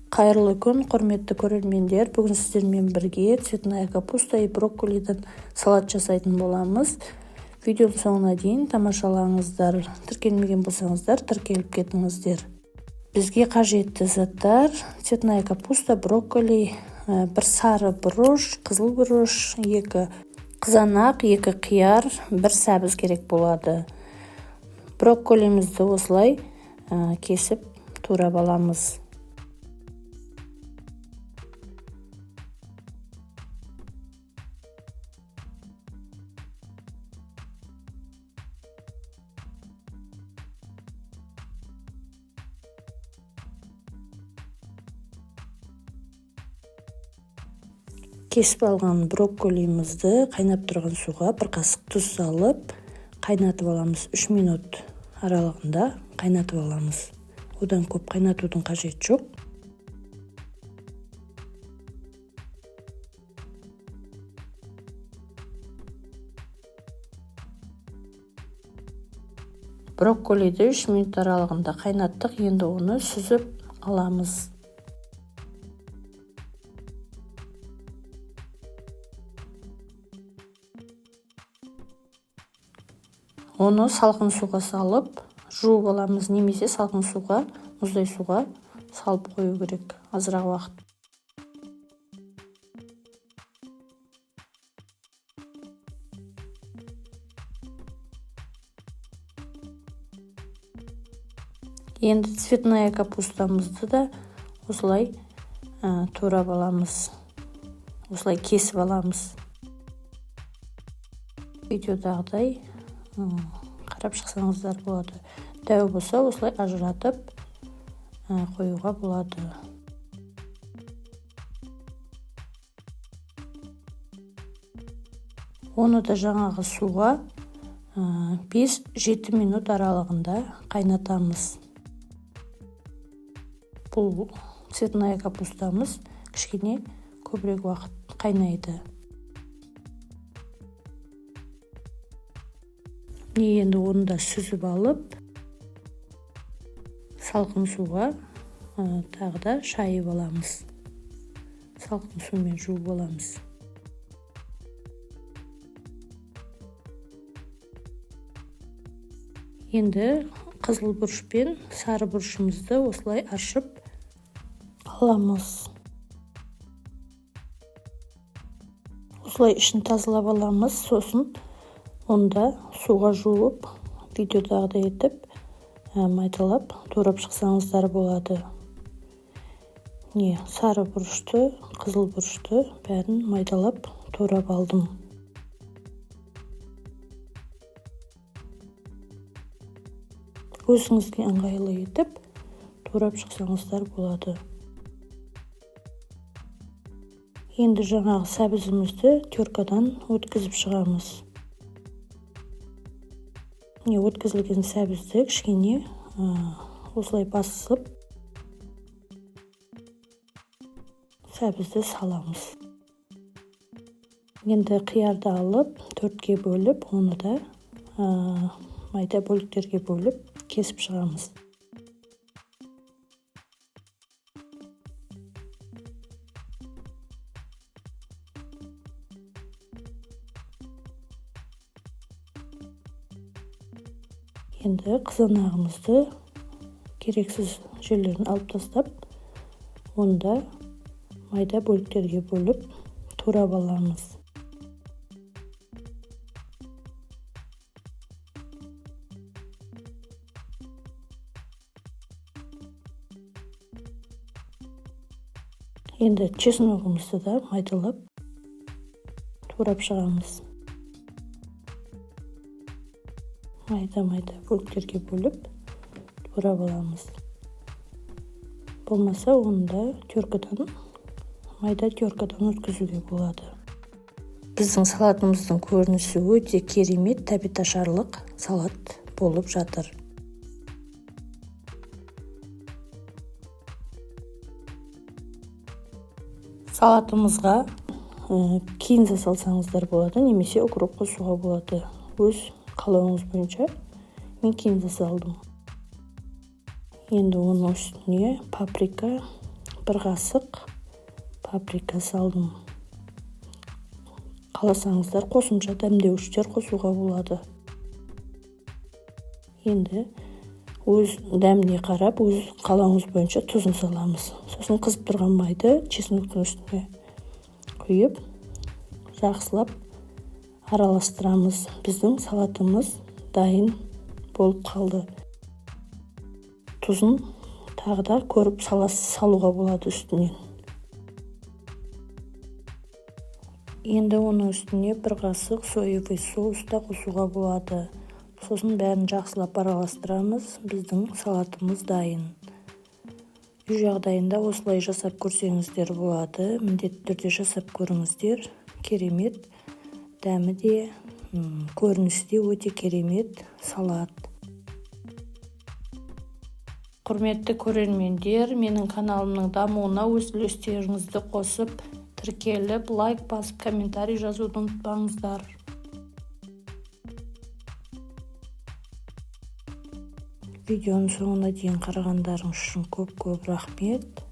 Қайырлы күн, құрметті көрермендер! Бүгін сіздермен бірге цветная капуста и брокколиден салат жасайтын боламыз. Видеоның соңына дейін тамашалаңыздар. Тіркелмеген болсаңыздар, тіркеліп кетіңіздер. Бізге қажетті заттар: цветная капуста, брокколи, бір сары бұрыш, қызыл бұрыш, екі қызанақ, екі қияр, бір сәбіз керек болады. Брокколимізді осылай кесіп турап аламыз. Кесіп алған брокколимізді қайнап тұрған суға бір қасық тұз салып қайнатып аламыз. 3 минут аралығында қайнатып аламыз. Одан көп қайнатудың қажеті жоқ. Брокколиді 3 минут аралығында қайнаттық. Енді оны сүзіп аламыз. Оны салқын суға салып жуып аламыз, немесе салқын суға, мұздай суға салып қою керек азырақ уақыт. Енді цветная капустамызды да осылай турап аламыз, осылай кесіп аламыз. Видеодағыдай қарап шықсаңыздар болады. Дәу болса, осылай ажыратып қоюға болады. Оны да жаңағы суға 5-7 минут аралығында қайнатамыз. Бұл цветная капустамыз кішкене көбірек уақыт қайнайды. Міне, енді оны да сүзіп алып, салқын суға тағы да шайып аламыз, салқын сумен жуып аламыз. Енді қызыл бұрыш пен сары бұрышымызды осылай аршып аламыз. Осылай ішін тазалап аламыз, сосын онда суға жуып, видеодағыдай етіп майдалап турап шықсаңыздар болады. Не, сары бұрышты, қызыл бұрышты бәрін майдалап турап алдым. Өзіңізге ыңғайлы етіп турап шықсаңыздар болады. Енді жаңағы сәбізімізді теркадан өткізіп шығамыз. Міне, өткізілген сәбізді кішкене осылай басып сәбізді саламыз. Енді қиярды алып, төртке бөліп, оны да майда бөліктерге бөліп кесіп шығамыз. Енді қызанағымызды керексіз жерлерін алып тастап, онда майда бөліктерге бөліп турап аламыз. Енді чесногымызды да майдалап турап шығамыз. Майда-майда бөліктерге бөліп турап аламыз. Болмаса, оны да теркадан, майда теркадан өткізуге болады. Біздің салатымыздың көрінісі өте керемет, тәбеташарлық салат болып жатыр. Салатымызға кинза салсаңыздар болады, немесе укроп қосуға болады. Өз қалауыңыз бойынша. Мен кинза салдым. Енді оның үстіне паприка, 1 қасық паприка салдым. Қаласаңыздар, қосымша дәмдеуіштер қосуға болады. Енді өз дәміне қарап, өз қалауыңыз бойынша тұзын саламыз. Сосын қызып тұрған майды чесноктың үстіне құйып, жақсылап араластырамыз. Біздің салатымыз дайын болып қалды. Тұзын тағы да көріп салуға болады үстінен. Енді оның үстіне 1 қасық соевый соус та қосуға болады. Сосын бәрін жақсылап араластырамыз. Біздің салатымыз дайын. Үй жағдайында осылай жасап көрсеңіздер болады. Міндетті түрде жасап көріңіздер. Керемет. Дәмі де, көрінісі де өте керемет салат. Құрметті көрермендер, менің каналымның дамуына өз үлестеріңізді қосып, тіркеліп, лайк басып, комментарий жазуды ұмытпаңыздар. Видеоның соңына дейін қарағандарыңыз үшін көп-көп рахмет.